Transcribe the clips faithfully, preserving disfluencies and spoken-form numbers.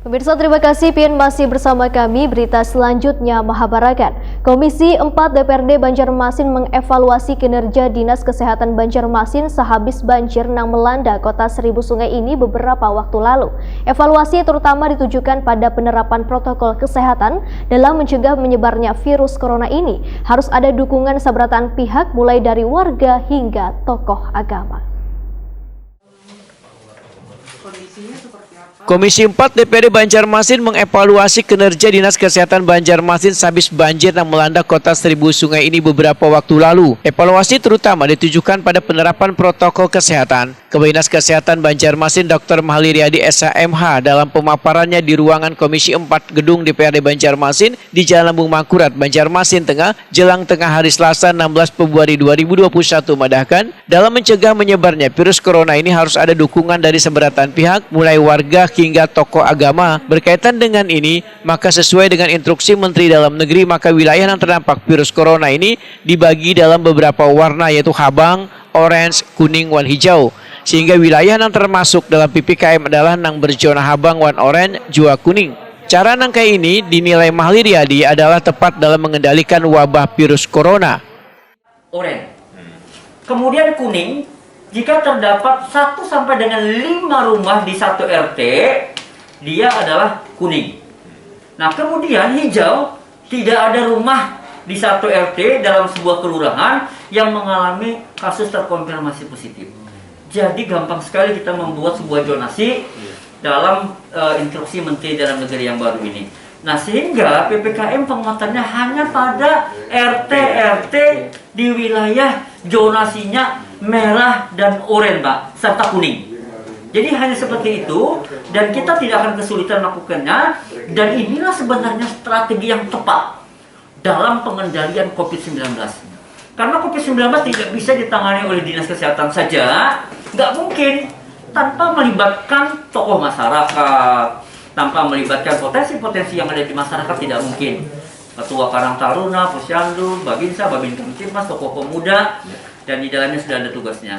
Pemirsa, terima kasih pian masih bersama kami. Berita selanjutnya mahabarakan. Komisi empat D P R D Banjarmasin mengevaluasi kinerja Dinas Kesehatan Banjarmasin sahabis banjir nang melanda kota Seribu Sungai ini beberapa waktu lalu. Evaluasi terutama ditujukan pada penerapan protokol kesehatan dalam mencegah menyebarnya virus corona ini. Harus ada dukungan sabarataan pihak, mulai dari warga hingga tokoh agama. Komisi empat D P R D Banjarmasin mengevaluasi kinerja Dinas Kesehatan Banjarmasin sabis banjir yang melanda kota Seribu Sungai ini beberapa waktu lalu. Evaluasi terutama ditujukan pada penerapan protokol kesehatan. Kepala Dinas Kesehatan Banjarmasin Doktor Mahli Riyadi S H M H dalam pemaparannya di ruangan Komisi empat Gedung D P R D Banjarmasin di Jalan Lambung Mangkurat, Banjarmasin Tengah, jelang tengah hari Selasa enam belas Februari dua ribu dua puluh satu madahkan, dalam mencegah menyebarnya virus corona ini harus ada dukungan dari sabarataan pihak, mulai warga hingga tokoh agama. Berkaitan dengan ini, maka sesuai dengan instruksi Menteri Dalam Negeri, maka wilayah yang terdampak virus corona ini dibagi dalam beberapa warna, yaitu habang, orange, kuning, wan hijau. Sehingga wilayah yang termasuk dalam P P K M adalah nang berzona habang wan orange jua kuning. Cara nang kaya ini dinilai Mahli Riyadi adalah tepat dalam mengendalikan wabah virus corona. Orange. Kemudian kuning, jika terdapat satu sampai dengan lima rumah di satu R T, dia adalah kuning. Nah, kemudian hijau, tidak ada rumah di satu R T dalam sebuah kelurahan yang mengalami kasus terkonfirmasi positif. Jadi gampang sekali kita membuat sebuah zonasi dalam eh, instruksi Menteri Dalam Negeri yang baru ini. Nah, sehingga P P K M penguatannya hanya pada R T R T di wilayah zonasinya merah dan oranye, Pak, serta kuning. Jadi hanya seperti itu dan kita tidak akan kesulitan melakukannya, dan inilah sebenarnya strategi yang tepat dalam pengendalian covid sembilan belas. Karena covid sembilan belas tidak bisa ditangani oleh Dinas Kesehatan saja, nggak mungkin tanpa melibatkan tokoh masyarakat, tanpa melibatkan potensi-potensi yang ada di masyarakat tidak mungkin. Ketua Karang Taruna, Posyandu, Babinsa, Babin Kamtibmas, tokoh pemuda, dan di dalamnya sudah ada tugasnya.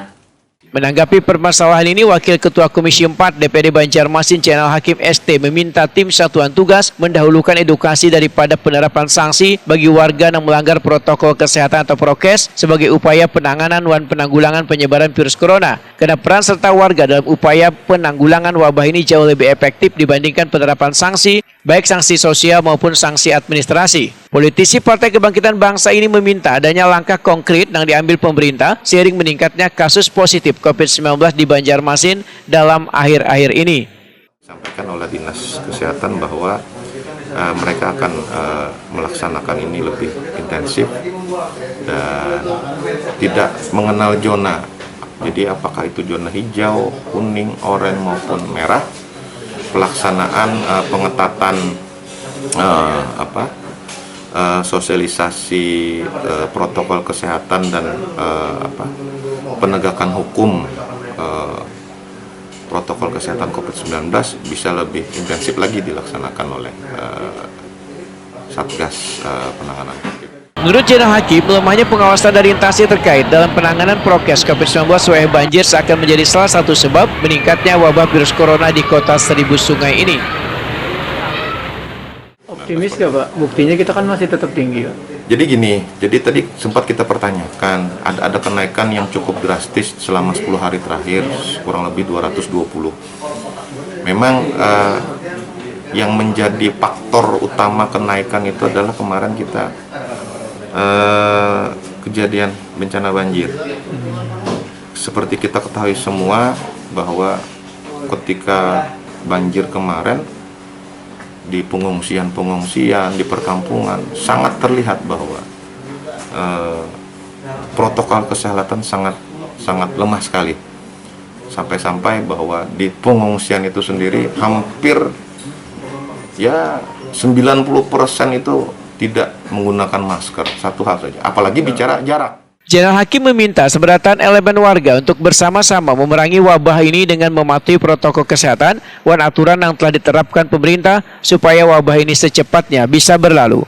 Menanggapi permasalahan ini, Wakil Ketua Komisi empat D P D Banjarmasin Zainal Hakim S T meminta tim satuan tugas mendahulukan edukasi daripada penerapan sanksi bagi warga yang melanggar protokol kesehatan atau prokes sebagai upaya penanganan wan penanggulangan penyebaran virus corona. Karena peran serta warga dalam upaya penanggulangan wabah ini jauh lebih efektif dibandingkan penerapan sanksi, baik sanksi sosial maupun sanksi administrasi. Politisi Partai Kebangkitan Bangsa ini meminta adanya langkah konkret yang diambil pemerintah seiring meningkatnya kasus positif covid sembilan belas di Banjarmasin dalam akhir-akhir ini. Sampaikan oleh Dinas Kesehatan bahwa uh, mereka akan uh, melaksanakan ini lebih intensif dan tidak mengenal zona. Jadi apakah itu zona hijau, kuning, oranye maupun merah, pelaksanaan uh, pengetatan uh, apa uh, sosialisasi uh, protokol kesehatan dan uh, apa penegakan hukum uh, protokol kesehatan covid sembilan belas bisa lebih intensif lagi dilaksanakan oleh uh, Satgas uh, penanganan covid. Menurut Zainal Hakim, lemahnya pengawasan dari instansi terkait dalam penanganan prokes covid sembilan belas wayah banjir seakan menjadi salah satu sebab meningkatnya wabah virus corona di kota Seribu Sungai ini. Optimis gak, Pak? Buktinya kita kan masih tetap tinggi, Pak. Jadi gini, jadi tadi sempat kita pertanyakan, ada, ada kenaikan yang cukup drastis selama sepuluh hari terakhir, kurang lebih dua ratus dua puluh. Memang uh, yang menjadi faktor utama kenaikan itu adalah kemarin kita uh, kejadian bencana banjir. Seperti kita ketahui semua bahwa ketika banjir kemarin di pengungsian-pengungsian, di perkampungan, sangat terlihat bahwa uh, protokol kesehatan sangat sangat lemah sekali. Sampai-sampai bahwa di pengungsian itu sendiri hampir ya sembilan puluh persen itu tidak menggunakan masker, satu hal saja. Apalagi bicara jarak. Zainal Hakim meminta sabarataan elemen warga untuk bersama-sama memerangi wabah ini dengan mematuhi protokol kesehatan wan aturan yang telah diterapkan pemerintah supaya wabah ini secepatnya bisa berlalu.